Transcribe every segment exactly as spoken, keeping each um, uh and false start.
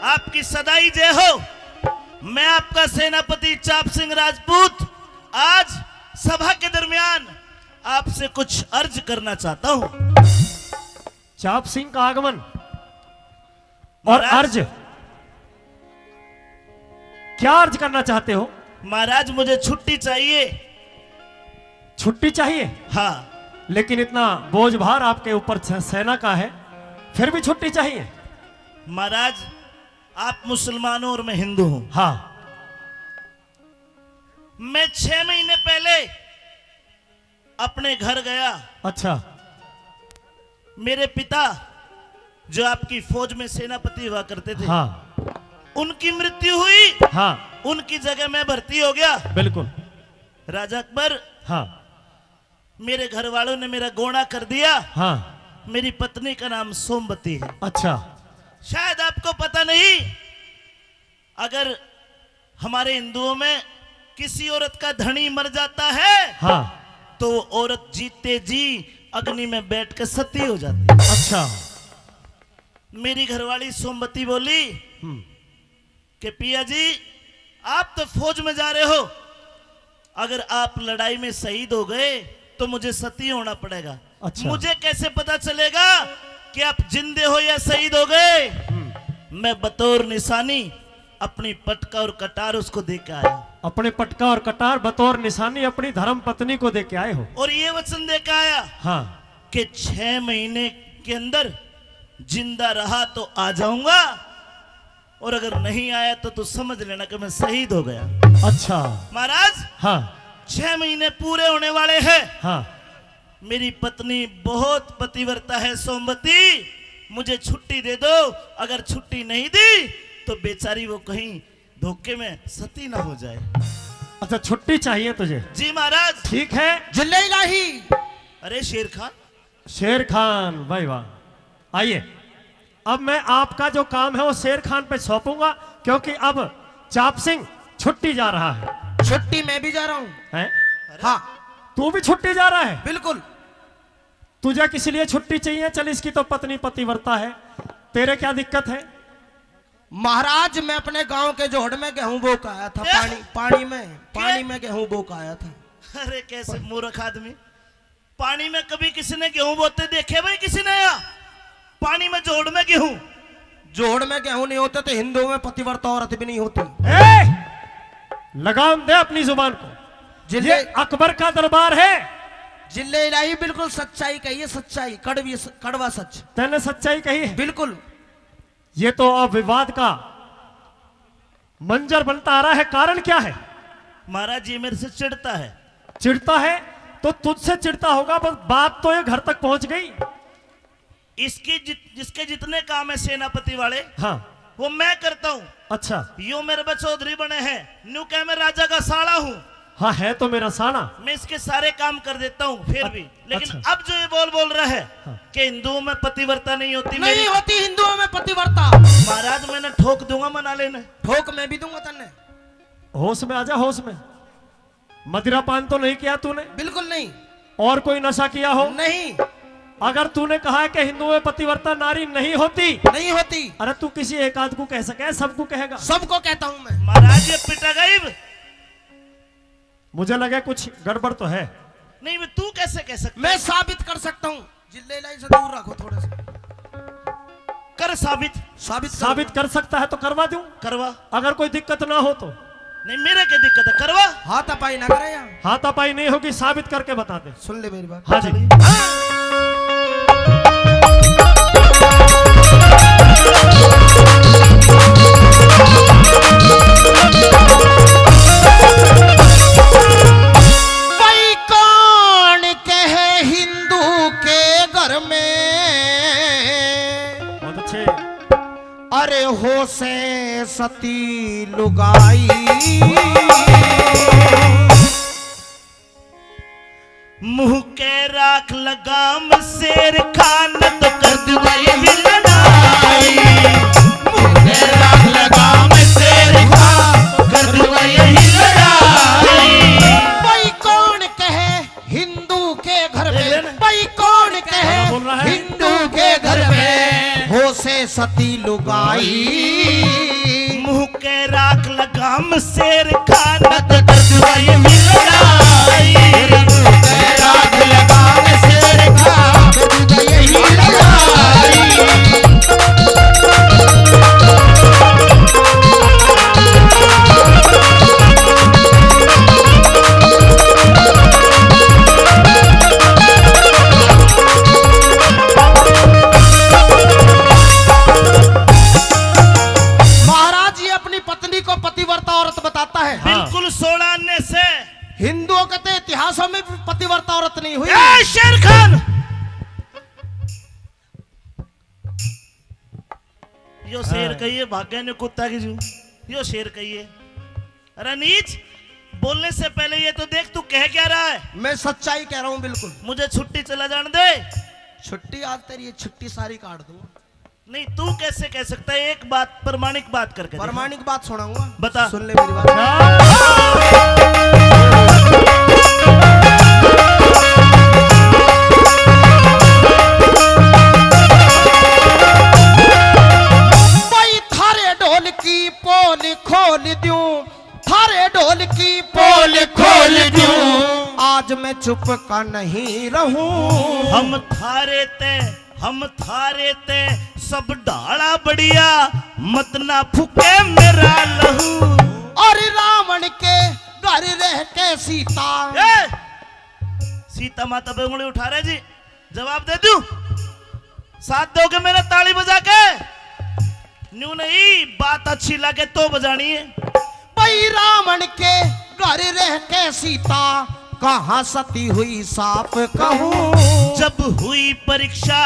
आपकी सदाई जय हो। मैं आपका सेनापति चाप सिंह राजपूत आज सभा के दरमियान आपसे कुछ अर्ज करना चाहता हूं। चाप सिंह का आगमन और महाराज। अर्ज, क्या अर्ज करना चाहते हो? महाराज, मुझे छुट्टी चाहिए। छुट्टी चाहिए? हाँ। लेकिन इतना बोझ भार आपके ऊपर छ-, सेना का है, फिर भी छुट्टी चाहिए? महाराज, आप मुसलमान हो और मैं हिंदू हूं। हाँ। मैं छह महीने पहले अपने घर गया। अच्छा। मेरे पिता, जो आपकी फौज में सेनापति हुआ करते थे, हाँ। उनकी मृत्यु हुई। हाँ। उनकी जगह मैं भर्ती हो गया। बिल्कुल। राजा अकबर, हाँ। मेरे घर वालों ने मेरा गोणा कर दिया। हाँ। मेरी पत्नी का नाम सोमवती है। अच्छा। शायद आपको पता नहीं, अगर हमारे हिंदुओं में किसी औरत का धणी मर जाता है, हाँ। तो वो औरत जीते जी अग्नि में बैठ के सती हो जाती है। अच्छा। मेरी घरवाली सोमवती बोली हम्म। कि पिया जी, आप तो फौज में जा रहे हो, अगर आप लड़ाई में शहीद हो गए तो मुझे सती होना पड़ेगा। अच्छा। मुझे कैसे पता चलेगा कि आप जिंदे हो या शहीद हो गए? हम्म। मैं बतौर निशानी अपनी पटका और कटार उसको दे के आया। अपने पटका और कटार बतौर निशानी अपनी धर्म पत्नी को दे के आए हो? और ये वचन दे के आया हाँ। कि छह महीने के अंदर जिंदा रहा तो आ जाऊंगा, और अगर नहीं आया तो तू समझ लेना कि मैं शहीद हो गया। अच्छा। महाराज, हाँ। छह महीने पूरे होने वाले हैं। हाँ। मेरी पत्नी बहुत पतिव्रता है सोमवती, मुझे छुट्टी दे दो, अगर छुट्टी नहीं दी तो बेचारी वो कहीं धोखे में सती ना हो जाए। अच्छा, छुट्टी चाहिए तुझे? जी महाराज। ठीक है। जिल्ले इलाही। अरे शेर खान। शेर खान, भाई वाह। आइए, अब मैं आपका जो काम है वो शेर खान पे सौंपूंगा, क्योंकि अब चाप सिंह छुट्टी जा रहा है। छुट्टी मैं भी जा रहा हूँ। हैं? हाँ। तू भी छुट्टी जा रहा है? बिल्कुल। तुझे किस लिए छुट्टी चाहिए? चल, इसकी तो पत्नी पतिव्रता है, तेरे क्या दिक्कत है? महाराज, मैं अपने गांव के जोहड़ में गेहूं बो के आया था। ए? पानी, पानी में, पानी क्या? में गेहूं बो के आया था। अरे, कैसे मूर्ख आदमी, पानी में कभी किसी ने गेहूं बोते देखे भाई, किसी ने? या पानी में जोहड़ में गेहूं? जोहड़ में गेहूं नहीं होते तो हिंदुओं में पतिव्रता औरत भी नहीं होती। ए! लगाम दे अपनी जुबान को। जिले ये अकबर का दरबार है। जिल्ले इलाही, बिल्कुल सच्चाई कही है, सच्चाई, कड़वी, कड़वा सच। तैने सच्चाई कही है। बिल्कुल। ये तो अब विवाद का मंजर बनता आ रहा है, कारण क्या है? महाराज, ये मेरे से चिढ़ता है। चिढ़ता है तो तुझसे चिढ़ता होगा, बस बात तो ये घर तक पहुंच गई। इसकी जित-, जिसके जितने काम है सेनापति वाले, हाँ। वो मैं करता हूँ। अच्छा। यो मेरे पे चौधरी बने हैं, न्यू कह मैं राजा का साला हूँ। हाँ, है तो मेरा साला। मैं इसके सारे काम कर देता हूँ फिर अ-, भी। लेकिन अच्छा। अब जो ये बोल बोल रहा है हाँ। कि हिंदुओं में पतिव्रता नहीं होती, नहीं मेरी होती हिंदुओं में पतिव्रता। महाराज, मैंने ठोक दूंगा मना लेने। ठोक मैं भी दूंगा तन्ने। होश में आ जा, होश में। मदिरा पान तो नहीं किया तूने? बिल्कुल नहीं। और कोई नशा किया हो? नहीं। अगर तूने कहा है कि हिंदुओं में पतिव्रता नारी नहीं होती, नहीं होती। अरे, तू किसी एक आध को कह सके, सबको कहेगा? सबको कहता हूं मैं। महाराज, ये पिटा गई। मुझे लगे कुछ गड़बड़ तो है। नहीं, मैं, तू कैसे कह सकता? मैं साबित कर सकता हूँ। जिल्ले इलाही से दूर रखो थोड़े से। कर साबित। साबित कर। साबित कर सकता है तो करवा दूं। करवा। अगर कोई दिक्कत ना हो तो। नहीं, मेरे के दिक्कत है, करवा। हाथापाई ना करे यार। हाथापाई नहीं होगी, साबित करके बता दे। सुन ले मेरी बात। हाँ जी। चलिए। भाई कौन कहे हिंदू के घर में बहुत अच्छे। अरे हो से सती लुगाई। मुंह के राख लगाम शेर खान तो कर दूंगा यही लड़ाई। मुंह के राख लगाम शेर खान कर दूंगा यही लड़ाई। भाई कौन कहे हिंदू के घर में, भाई कौन कहे हिंदू के घर में हो से सती लुगाई। पाई। मुंह के राख लगाम शेर खान, दर्द वही मिल जाई। मुंह के राख लगाम शेर खान, दर्द वही मिल जाई। महाराज, ये अपनी पत्नी को पतिव्रता औरत बताता है। हाँ। बिल्कुल सोलह आने से। हिंदुओं के तो इतिहासों में भी पतिव्रता औरत नहीं हुई। ए शेर खान, यो शेर हाँ। कहिए, भाग्य ने कुत्ता की जू, यो शेर कहिए। अरे नीच, बोलने से पहले ये तो देख, तू कह क्या रहा है? मैं सच्चाई कह रहा हूँ बिल्कुल। मुझे छुट्टी चला जाने दे। छुट्टी आज तेरी ये छुट्टी सारी काट दूंगा। नहीं, तू कैसे कह सकता है? एक बात, प्रमाणिक बात करके दिखा। प्रमाणिक बात सुनाऊंगा। बता। सुन ले मेरी बात। भाई थारे ढोल की पोल खोल दूं, थारे ढोल की पोल खोल दूं, आज मैं चुप का नहीं रहूं। हम थारे ते, हम थारे ते सब ढाला बढ़िया, मत ना फूके मेरा लहू। और रावण के घर रह के सीता। ए! सीता माता पे उंगली उठा रहे जी, जवाब दे दूं? साथ दोगे मेरा ताली बजा के? न्यू नहीं, बात अच्छी लगे तो बजानी है। भाई रावण के घर रह के सीता, कहाँ सती हुई साफ कहूँ। जब हुई परीक्षा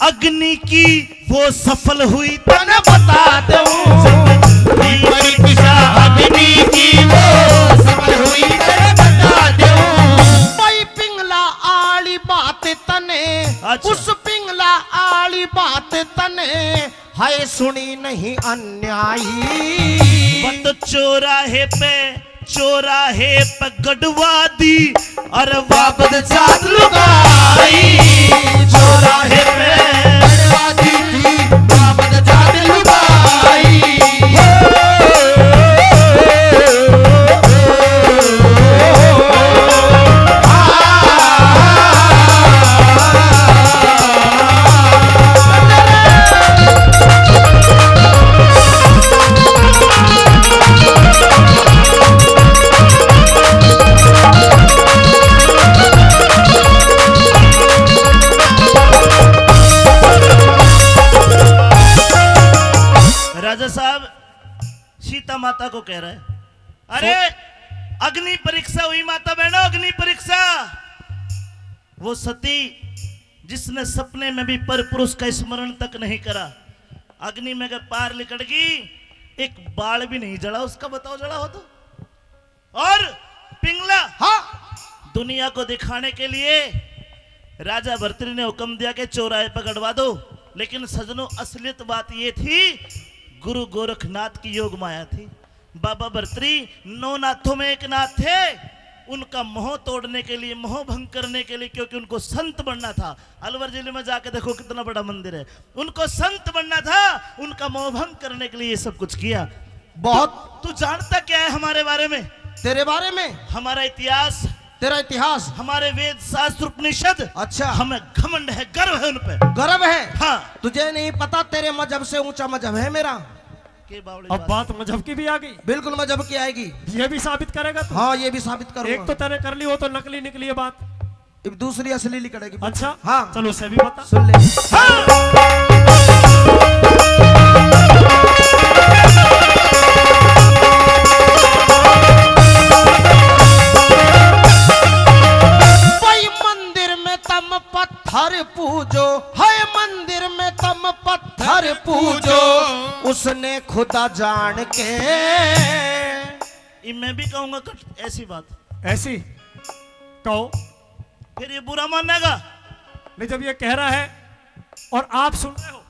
अग्नि की, वो सफल हुई तने बता दूं। जब हुई परीक्षा अग्नि की, वो सफल हुई तने बता दूं। भाई पिंगला आली बात तने, अच्छा। उस पिंगला आली बात तने, हाय सुनी नहीं अन्यायी। बत चौराहे पे, चौराहे पे गड़वा दी, अरे वापस जात लुगाई। चौराहे पे गड़वा दी थी, वापस जात लुगाई। राजा साहब सीता माता को कह रहा है, अरे अग्नि परीक्षा हुई माता बहनों, अग्नि परीक्षा। वो सती जिसने सपने में भी पर पुरुष का स्मरण तक नहीं करा, अग्नि में के पार लिकड़ गई, एक बाल भी नहीं जला उसका, बताओ जला हो तो। और पिंगला, हाँ। दुनिया को दिखाने के लिए राजा भर्तृहरि ने हुक्म दिया कि चौराहे पर गड़वा दो, लेकिन सजनों, असलियत बात ये थी, गुरु गोरखनाथ की योग माया थी। बाबा भर्तृहरि नौ नाथों में एक नाथ थे, उनका मोह तोड़ने के लिए, मोह भंग करने के लिए, क्योंकि उनको संत बनना था। अलवर जिले में जाके देखो कितना बड़ा मंदिर है। उनको संत बनना था, उनका मोह भंग करने के लिए ये सब कुछ किया। बहुत। तू, तू जानता क्या है हमारे बारे में? तेरे बारे में? हमारा इतिहास, तेरा इतिहास। हमारे वेद शास्त्र उपनिषद। अच्छा। हमें घमंड है, गर्व है उन पे। गर्व है? हाँ। तुझे नहीं पता तेरे मजहब से ऊंचा मजहब है मेरा। के बावली अब बात। बात मजहब की भी आ गई। बिल्कुल मजहब की आएगी। ये भी साबित करेगा तू? हाँ, ये भी साबित करूंगा। एक तो तने कर ली, वो तो नकली निकली है बात। अब दूसरी असली निकलेगी। अच्छा, हाँ। चलो, उसे भी बता। सुन ले। हाँ। भाई मंदिर में तम पत्थर पूजो, है मंदिर में तम पत्थर पूजो, उसने खुदा जान के। ये मैं भी कहूंगा कट ऐसी बात। ऐसी? कहो। फिर ये बुरा मानेगा? नहीं, जब ये कह रहा है और आप सुन रहे हो,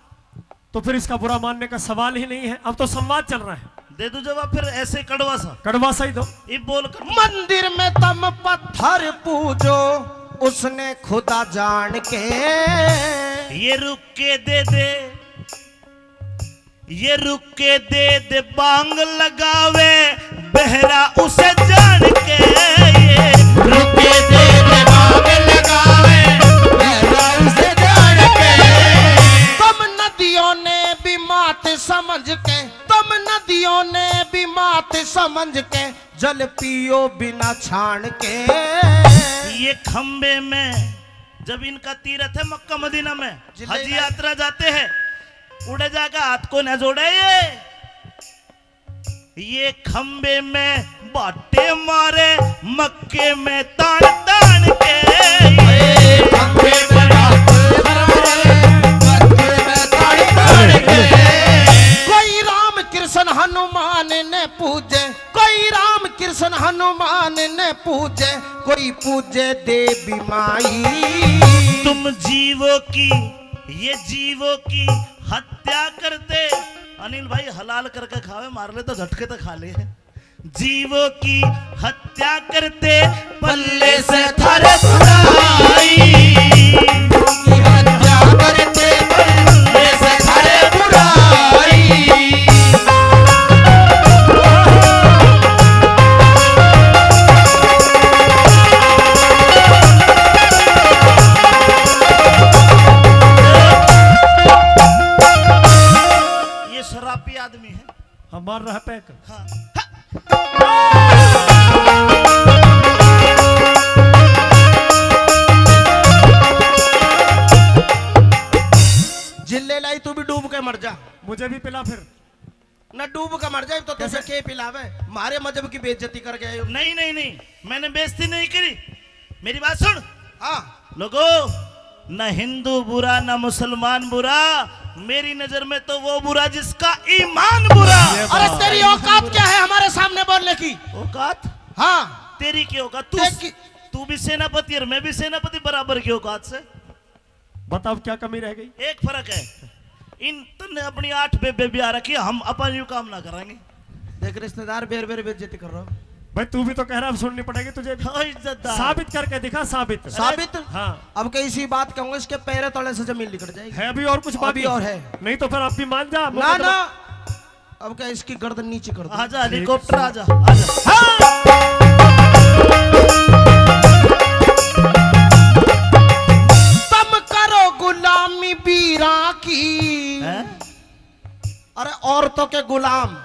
तो फिर इसका बुरा मानने का सवाल ही नहीं है। अब तो संवाद चल रहा है। दे दो जवाब फिर ऐसे कड़वा सा। कड़वा सा ही दो। ये बोल कर। मंदिर में तम पत्थर पूजो, उसने खुदा जान के। ये रुक के दे दे। ये रुके दे दे बांग लगावे, बहरा उसे जान के। ये रुके दे दे बांग लगावे, बहरा उसे जान के। तुम नदियों ने भी मात समझ के, तुम नदियों ने भी मात समझ के, जल पियो बिना छान के। ये खंबे में, जब इनका तीरथ है मक्का मदीना में, जिले हज में। यात्रा जाते हैं, उड़े जाके हाथ को ना जोड़े ये। ये खंबे में बाटे मारे, मक्के में तान तान के। ये खंबे में बाटे मारे, मक्के में तान तान के। कोई राम कृष्ण हनुमान ने पूजे, कोई राम कृष्ण हनुमान ने पूजे, कोई पूजे देवी माई। तुम जीवों की, ये जीवों की हत्या करते। अनिल भाई हलाल करके खावे, मार ले तो झटके तो खा ले। जीवों की हत्या करते, पल्ले से थारे बुराई। की हत्या करते, पल्ले से थारे बुराई। ये शराबी आदमी है। हाँ, मार रहा पैक। हाँ। जिल्ले लाई, तू भी डूब के मर जा। मुझे भी पिला फिर। ना डूब के मर जाए तो तुझे कैसे? के पिलावे? मारे मजहब की बेइज्जती करके आए हो। नहीं, नहीं, नहीं, मैंने बेइज्जती नहीं करी। मेरी बात सुन। हाँ। लोगो, न हिंदू बुरा, न मुसलमान बुरा, मेरी नजर में तो वो बुरा जिसका ईमान बुरा। ये अरे बात। तेरी औकात क्या है हमारे सामने बोलने की? औकात? हाँ। तेरी की औकात? तू, तेरी की तू भी सेनापति और मैं भी सेनापति, बराबर की औकात से। बताओ, क्या कमी रह गई? एक फर्क है, इन तन्ने अपनी आठ बेबे ब्याह रखी, हम अपन यू काम ना करेंगे। देख रिश्तेदार, बेर बेर बेइज्जती कर रहा हूँ। भाई, तू भी तो कह रहा, अब सुननी पड़ेगी तुझे भी। हाँ, इज्जतदार। साबित करके दिखा, साबित। साबित? हाँ। अब कहीं इसी बात कहूंगा, इसके पैर तले से जमीन लिकड़ जाएगी। है अभी और कुछ अभी बाकी? और है। नहीं तो फिर अब भी मान जा, मौका ना, तो ना। अब क्या, इसकी गर्दन नीचे कर दो। आजा, ठीक हेलीकॉप्टर से। आजा, आजा। हाँ। तुम करो गुलामी बीरा की। हैं? अरे, औरतों के गुलाम।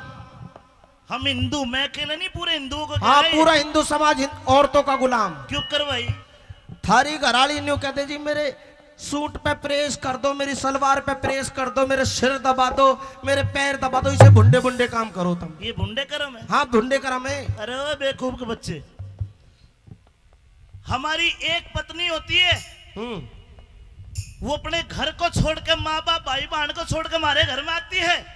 हम हिंदू, मैं अकेले नहीं, पूरे हिंदुओं को कह हाँ, रहे हैं। पूरा हिंदू समाज हिंद-, औरतों का गुलाम। क्यों कर भाई? थारी घराली न्यू कहते, "जी, मेरे सूट पे प्रेस कर दो, मेरी सलवार पे प्रेस कर दो, मेरे सिर दबा दो, मेरे पैर दबा दो।" इसे भुंडे भुंडे काम करो तुम। ये भुंडे कर्म है। हाँ, भुंडे कर्म है। अरे ओ बेवकूफ के बच्चे, हमारी एक पत्नी होती है, हम्म। वो अपने घर को छोड़ के, माँ बाप, भाई बहन को छोड़ के हमारे घर में आती है,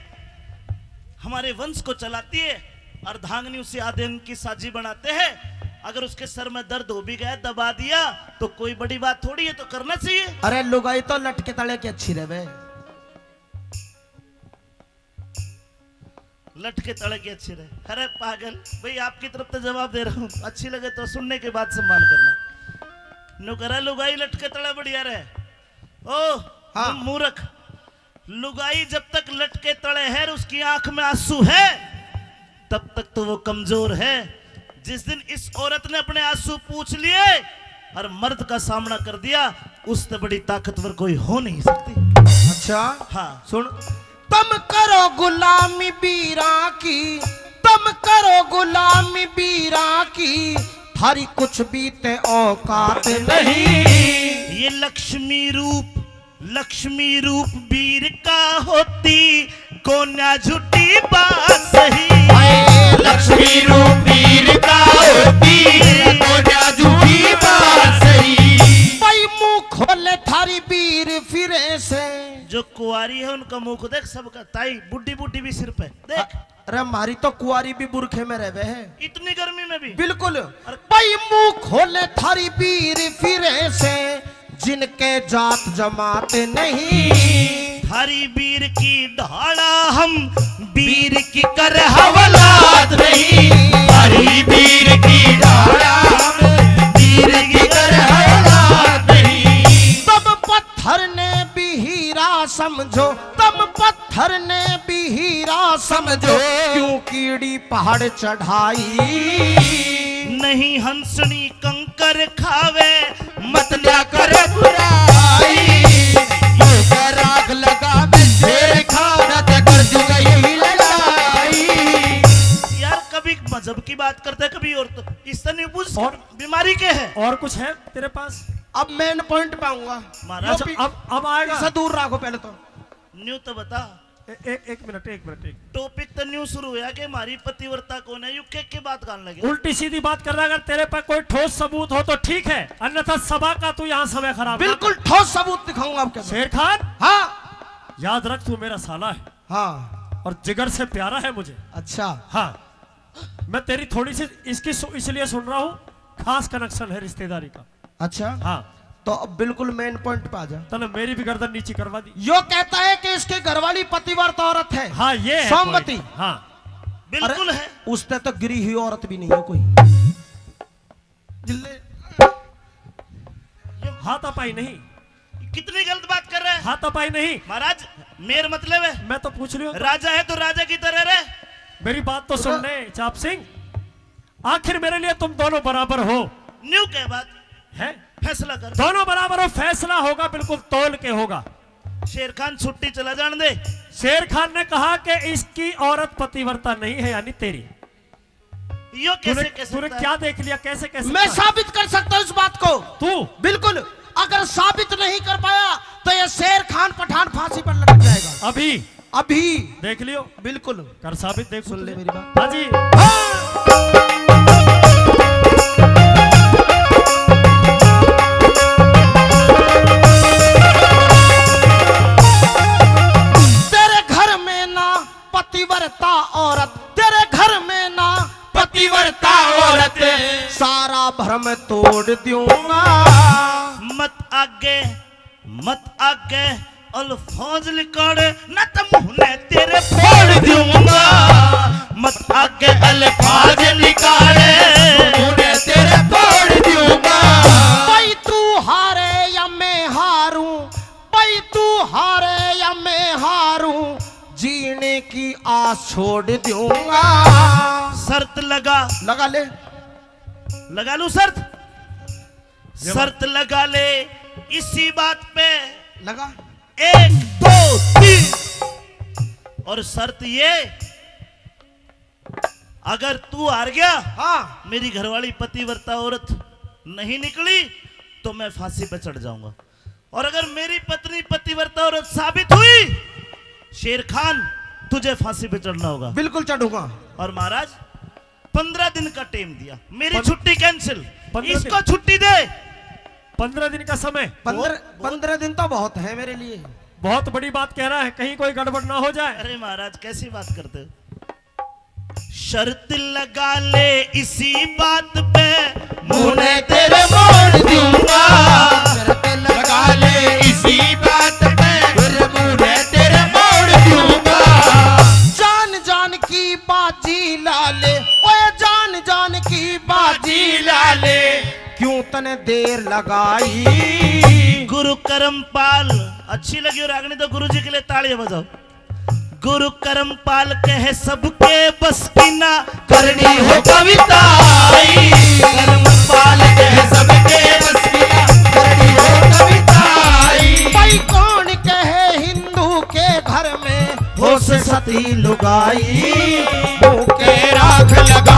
हमारे वंश को चलाती है। अर्धांगिनी उसे आधे अंग की साजी बनाते हैं। अगर उसके सर में दर्द हो भी गया, दबा दिया, तो कोई बड़ी बात थोड़ी है, तो करना चाहिए। अरे लुगाई तो लटके तले की अच्छी रहे। लटके तले की अच्छी रहे। अरे पागल, भाई आपकी तरफ तो जवाब दे रहा हूँ, अच्छी लगे तो सुनने के बाद सम्मान करना। नु करा लुगाई लटके तले बढ़िया रहे। ओ हाँ। मूर्ख, लुगाई जब तक लटके तले है और उसकी आंख में आंसू है, तब तक तो वो कमजोर है। जिस दिन इस औरत ने अपने आंसू पूछ लिए और मर्द का सामना कर दिया, उससे बड़ी ताकतवर कोई हो नहीं सकती। अच्छा, हाँ। सुन। तुम करो गुलामी बीरा की, तुम करो गुलामी बीरा की, थारी कुछ भी ते औकात नहीं। ये लक्ष्मी रूप, लक्ष्मी रूप बीर का होती, कोन्या झूठी बात सही। हाय, लक्ष्मी रूप बीर का होती, कोन्या झूठी बात सही। भाई मुंह खोले थारी बीर फिरे से। जो कुंवारी है उनका मुंह को देख, सबका ताई बूढ़ी बूढ़ी भी सिर पे देख। अरे, म्हारी तो कुंवारी भी बुरखे में रहवे है। इतनी गर्मी में भी? बिल्कुल। अरे भाई, मुंह खोले थारी बीर फिरे से, जिनके जात जमात नहीं। थारी बीर की ढाला हम, बीर की कर हवलात नहीं। थारी बीर की ढाला हम, बीर की कर हवलात नहीं। तुम पत्थर ने भी हीरा समझो, तुम पत्थर ने भी समझो क्यों कीड़ी पहाड़ चढ़ाई। नहीं हंसनी कंकर खावे, मत ना करो बुराई। यूं कर आग लगावे शेर खान, ते कर दूंगा यही लड़ाई। यार, कभी मजहब की बात करते, कभी और तो इस तरह नहीं पूछ। और बीमारी क्या है? और कुछ है तेरे पास? अब मेन पॉइंट पे आऊंगा। महाराज, यो पी-, अब, अब आएगा। इसे दूर रखो पहले तो। न्यू तो बता। ए-, एक, एक मिनट, एक मिनट, एक। टॉपिक तो न्यू शुरू हुआ कि हमारी पतिव्रता कौन है, यू के, के बात करने लगे। उल्टी सीधी बात कर रहा है, अगर तेरे पे कोई ठोस सबूत हो तो ठीक है, अन्यथा सभा का तू यहाँ समय खराब ना बिल्कुल कर। ठोस सबूत दिखाऊंगा आपके पास। शेर खान, हाँ। याद रख, तू मेरा साला है। हाँ। और जिगर से प्यारा है मुझे। अच्छा। हाँ। मैं तेरी थोड़ी सी इसकी सु-, इसलिए सुन रहा हूँ, खास कनेक्शन है रिश्तेदारी का। अच्छा। हाँ। तो अब बिल्कुल मेन पॉइंट पे आ जा। तने मेरी भी गर्दन नीची करवा दी। यो कहता है कि इसकी घरवाली पतिव्रता औरत है। हाँ, ये है सौमती। पॉइंट। हाँ। बिल्कुल अरे, है। उससे तो गिरी हुई औरत भी नहीं है कोई। जिल्ले। हाथापाई नहीं। कितनी गलत बात कर रहे हैं। हाथापाई नहीं। महाराज, मेर मत लेवे। मैं तो पूछ लियो। राजा है तो राजा की तरह रहे। मेरी बात तो सुन ले, चाप सिंह। आखिर मेरे लिए तुम दोनों बराबर हो। न्यू के बात है? फैसला कर। दोनों बराबर हो, फैसला होगा, बिल्कुल तौल के होगा। शेर खान, छुट्टी चला जान दे। शेर खान ने कहा कि इसकी औरत पतिव्रता नहीं है, यानी तेरी। यो कैसे तूने, कह तूने सकता है? क्या देख लिया, कैसे कह सकता मैं है? साबित कर सकता हूँ इस बात को। तू? बिल्कुल। अगर साबित नहीं कर पाया तो ये शेर खान पठान फांसी पर लटक जाएगा। अभी? अभी। देख लियो। बिल्कुल। कर साबित, देख सुन ले मेरी बात। हाँ जी। हाँ। तेरे घर में ना पतिव्रता औरत, तेरे घर में ना पतिव्रता औरत, सारा भरम तोड़ दूंगा। मत आगे, मत आगे अल्फाज निकाले, ना तो मुंह ने तेरे फोड़ दूंगा। मत आगे अल्फाज निकाले, मुंह ने तेरे फोड़ दूंगा। भाई तू हारे या मैं हारूं, भाई तू हारे या मैं हारूं, जीने की आस छोड़ दूंगा। शर्त लगा। लगा ले। लगा लूं शर्त? शर्त लगा ले इसी बात पे। लगा। एक, दो, तीन। और शर्त ये, अगर तू हार गया, हाँ। मेरी घरवाली पतिव्रता औरत नहीं निकली, तो मैं फांसी पे चढ़ जाऊंगा। और अगर मेरी पत्नी पतिव्रता औरत साबित हुई, शेर खान, तुझे फांसी पे चढ़ना होगा। बिल्कुल चढ़ूंगा। और महाराज, पन्द्रह दिन का टाइम दिया, मेरी पन-, छुट्टी कैंसिल, पन्द्रह दिन। इसको छुट्टी दे। पन्द्रह दिन का समय। पन्द्रह, बहुत, बहुत। पन्द्रह दिन तो बहुत है मेरे लिए। बहुत बड़ी बात कह रहा है, कहीं कोई गड़बड़ ना हो जाए। अरे महाराज, कैसी बात करते हो? शर्त लगा ले इसी बात पे, मुंह ने तेरे मोड़ दूंगा। शर्त लगा ले इसी बात पे, फिर मुंह ने तेरे मोड़ दूंगा। जान जान की बाजी ला ले, ओए जान जान की बाजी ला ले, क्यों तने देर लगाई। गुरु करमपाल, अच्छी लगी हो रागनी तो गुरु जी के लिए तालियां बजाओ। गुरु करमपाल कहे सबके बस की ना करनी हो कविताई। करमपाल कहे सबके बस की ना करनी हो कविताई। भाई कौन कहे हिंदू के घर में हो से सती लुगाई। मुंह के राख लगा